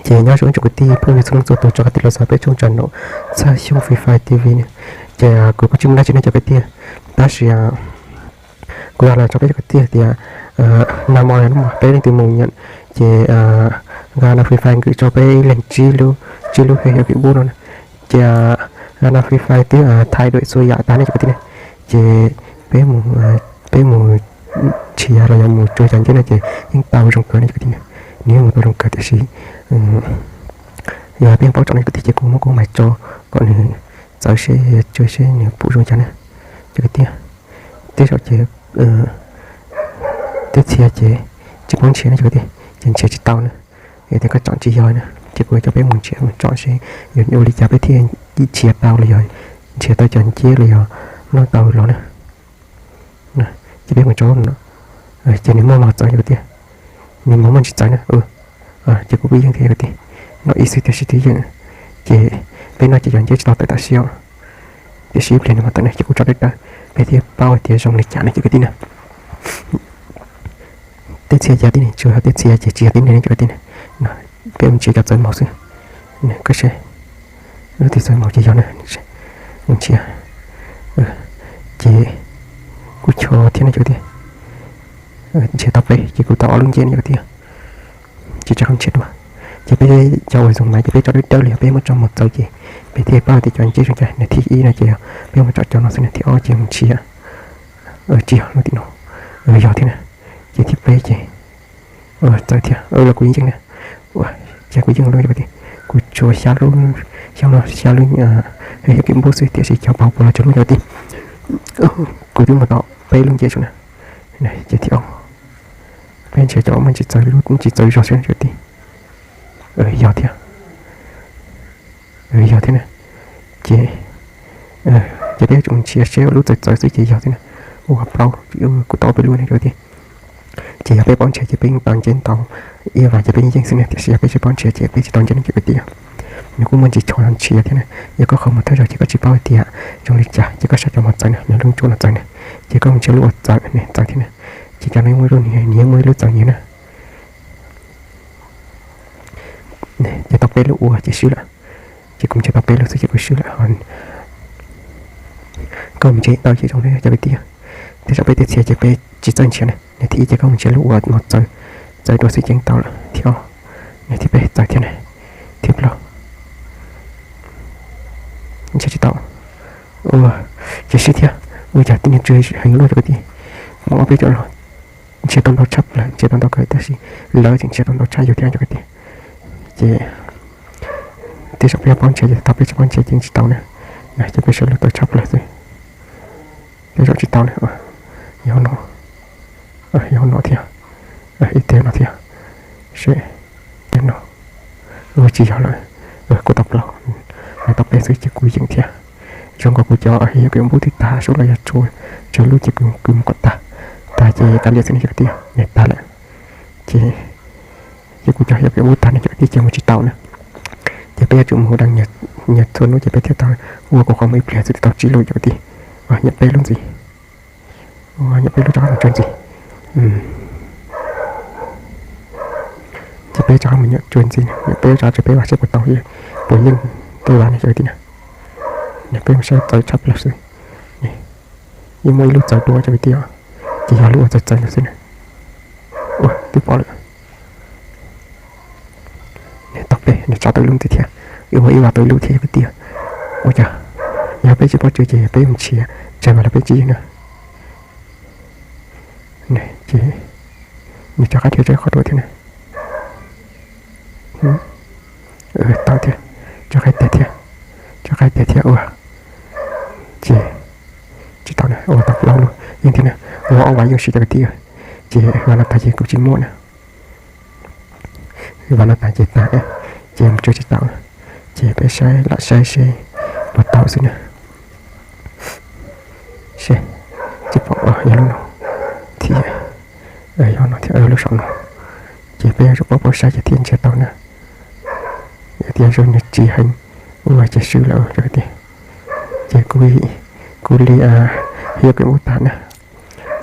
Ces nyob zoo ib tsoom kwv tij phooj ywg txhua leej txhua tus, rov qab los txog peb tshooj channel Txhaj Xyooj Free Fire T V no. Ces kuv kuj tsis muaj dab tsi ne cov kwv tij, tab sis kuv los tso peb cov kwv tij tias nag hmo no peb leej twg mus nyiam ces nqa nab Free Fire nkwm rau peb ib leeg tsib lub, tsib lub hej yog kib npub no. Ces nab Free Fire twb thaij duam txhua yam tag ne cov kwv tij ne. Ces peb mus, peb mus nrhiav los yog mus cuag cov nceb no ces yeej tau zoo kawg ne cov kwv tij ne. Nws yeej mus tau zoo kawg tiam sis yog peb paub tso ne cov kwv tij ces kuv muab kuv maiv tso kom nws txawv seb, cuag seb nws pum zoo cas na cov kwv tij. Tej zaum ces, tej txhia ces tsis paub nrhiav ne cov kwv tij, ces nrhiav tsis tau na. Yog tias koj tsom tsis yog na ces kuv coj peb mus nrhiav mus tsom seb yog ua li cas peb thiaj nrhiav tau los yog nrhiav tau cov nceb los yog noj tau los na. Ces peb mus tso no, ces nws muaj mos txawv cov kwv tij, nws muaj mos tsis txawv na. Ces kuv kuj yeej thiab cov kwv tij, no ib xwb tiam sis twb yeej. Ces peb noj ces cov nceb tsis tau tawm tam sim os, tiam sis ib pliag nws mam tawm na ces kuv tso dawb dawb peb thiaj paub hais tias zoo li cas ne cov kwv tij na. Tej txhia yog tib neeg tsuag, tej txhia ces tsis yog tib neeg ne cov kwv tij na. Peb mus nrhiav cov txawv maum xwb, koj seb, lub twg txawv maum ces yog na. Mus nrhiav, ces kuj chov thiab ne cov kwv tij, nrhiav tau peb ces kuj tau ob lub nceb ne cov kwv tij. Ces rov qab nrhiav dua, ces peb cov uas zoo maiv ces peb tso dawb dawb li yog peb muab tso mos txawv ces peb thiaj paub tias cov nceb zoo cas. Nws thib ib no ces peb mus tsom cov no xwb na, thib ob ces mus nrhiav, tsis yog lub tim no, yog thiab na. Ces thib peb ces txawv thiab los kuv yeej yeej na. Ces kuv yeej lub cov kwv tij, kuv tshuav xya lub, xya lub, xya lub hej yog kib npub xwb tiam sis cov paug puas los tsawg lub cov kwv tij. Kuv twb mus tau peb lub nceb tsum na. Ces thib ob, peb nrhiav cov muaj tsis txawv lub tsis txawv zog xwb cov kwv tij. Yog thiab, yog thiab na. Ces, ces peb yuav tsum nrhiav seb lub txawv txawv xwb ces yog thiab na. Ua plaub, kuv tau ob peb lub ne cov kwv tij. Ces yog peb paub nrhiav ces peb yeej tau nceb ntau, ib vas ces peb yeej yeej xwb na, tiam sis yog peb tsis paub nrhiav ces peb tsis tau nceb ne cov kwv tij. Nws kuj muaj ntsis chov nrhiav thiab na. Yog koj qhov muag thawj zaug ces koj tsis paub hais tias zoo li cas ces koj saib cov muag txawv na, nws lub ntsuab no txawv na, ces koj mus nrhiav lub uas txawv ne txawv thiab na. Ces cov no yeej muaj ib lub, nws yeej muaj ib lub txawv nyiaj na. Ces tau peb lub ua ces swb lawm. Ces kuv nrhiav tau peb lub xwb ces kuv swb lawm. Koj mus nrhiav tau ces zoo li cov kwv tij, tej zaum peb tej txhia ces peb tsis txawj nrhiav na. Nws thib ib ces koj mus nrhiav lub uas no txawv, txawv dua xwb ces yeej tau lawm. Thib ob, nws thib peb txawv thiab na. Thib plaub, nrhiav tsis tau. Ua, ces swb thiab. Ua cas tib neeg tsw heev luaj cov kwv tij. Muaj ob peb cov los nrhiav tau ntau tshaj plaws, nrhiav tau ntau kawg tab sis lawv tseem nrhiav tau ntau tshaj yus thiab cov kwv tij. Ces tej zaum peb yuav paub nrhiav ces tau, peb tsis paub nrhiav ces tsis tau na. Ces peb sawv lub tau tshaj plaws xwb. Tej zaum tsis tau na. Yog no, yog no thiab, ib teg no thiab, seb, no, tsis yog lawm. Kuv tau plaub, tau peb xwb ces kuv yeem thiab. Zoo nkaus kuv cov hej yog kib npub twb tag sub los yog tshuav tsawg lub ces kuv mus kom tag, tag ces kav liam xwb ne cov kwv tij, nws tag lawm. Ces, ces kuv cov hej yog kib npub tag ne cov kwv tij ces mus tsis tau na. Ces peb yuav tsum mus hu dab nyag txhua hnub ces peb thiaj tau, ua kuv qhov muag ib pliag xwb thiaj tau tsib lub cov kwv tij. Nyiam peb lub ntxiv, nyiam peb lub rov qab mus tsua ntxiv. Ces peb rov qab mus nyiam tsua ntxiv, nyiam peb rov qab tsua peb vas seb puas tau, puas yeej tej vas ne cov kwv tij na. Peb mus saib txawv tshaj plaws xwb. Yeej muaj ib lub txawv dua cov kwv tij, ces yog lub uas txawv txawv ntawd xwb na. Ua twb pom lawm. Nws tau peb, nws tso tau ib lub ntxiv thiab, ua ib vas tau ib lub thiab cov kwv tij. Ua cas yog peb tsis paub tsw ces peb mus nrhiav tsawg vas los peb tsis yeej na. Ces nws rov qab dhia tsawv qhov dua thiab na. Tau thiab, rov qab teg thiab, rov qab teg thiab ua. Ces tsis tau na, ua tau plaub lub yeej thiab na, ua ob vas yeej siv cov kwv tij. Ces vas no tag ces kuv tsis muaj na. Vas no tag ces tag, ces mus tsua tsis tau. Ces peb saib lam saib seb puas tau xwb na. Seb, tsis pom, yog lub no thiab, yog no thiab, lub saum no. Ces peb yuav tsum paub paub saib ces thiaj nrhiav tau na. Yog tias zoo nws tsis heev, ua ces swb lawm cov kwv tij. Ces kuv, kuv li, hej yog kib npub tag na.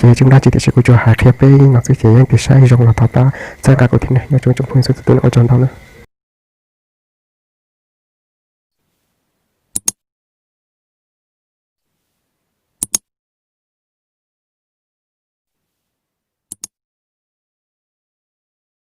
Ces Yog tsis muaj dab tsi tiam sis kuv tsuas hais qhia peb no xwb ces yog tias saib zoo los thov pab txhawb nqa kuv thiab nawb. Nyob zoo tsoom phooj ywg txhua tus, ua tsaug ntau nawb.